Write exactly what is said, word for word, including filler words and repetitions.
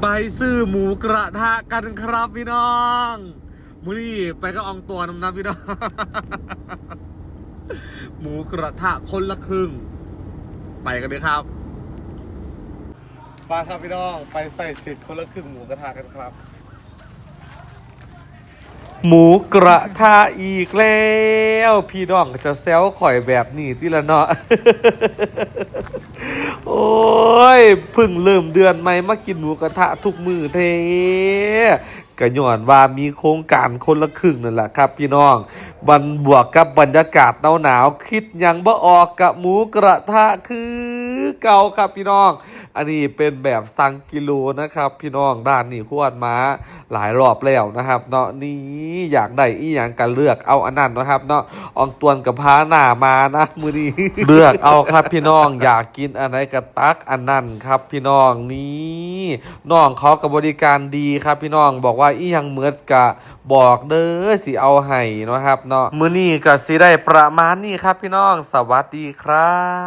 ไปซื้อหมูกระทะกันครับพี่น้อง มื้อนี้ไปกับอองตวนนำนะพี่น้อง หมูกระทะคนละครึ่ง ไปกันเลยครับ ไปครับพี่น้อง ไปใส่สิทธิ์คนละครึ่งหมูกระทะกันครับ หมูกระทะอีกแล้ว พี่น้องจะแซวข่อยแบบนี้ติละเนาะ โอ้ย เพิ่งเริ่มเดือนใหม่มากินหมูกระทะทุกมื้อแท้ ก็ย้อนว่ามีโครงการคนละครึ่งนั่นแหละครับพี่น้อง มันบวกกับบรรยากาศหนาวๆ คิดหยังบ่ออกกะหมูกระทะคือเก่าครับพี่น้อง อันนี้เป็นแบบสั่งกิโลนะครับพี่น้อง ร้านนี้ควรมาหลายรอบแล้วนะครับเนาะ นี่อยากได้อีหยังก็เลือกเอาอันนั้นนะครับเนาะ อองตวนกับพาหน้ามานะมื้อนี้ เลือกเอาครับพี่น้อง อยากกินอันไหนก็ตักอันนั้นครับพี่น้อง นี่น้องเขาก็บริการดีครับพี่น้อง บอกว่าอีหยังเมิดกะบอกเด้อ สิเอาให้เนาะครับเนาะ มื้อนี้ก็สิได้ประมาณนี้ครับพี่น้อง สวัสดีครับ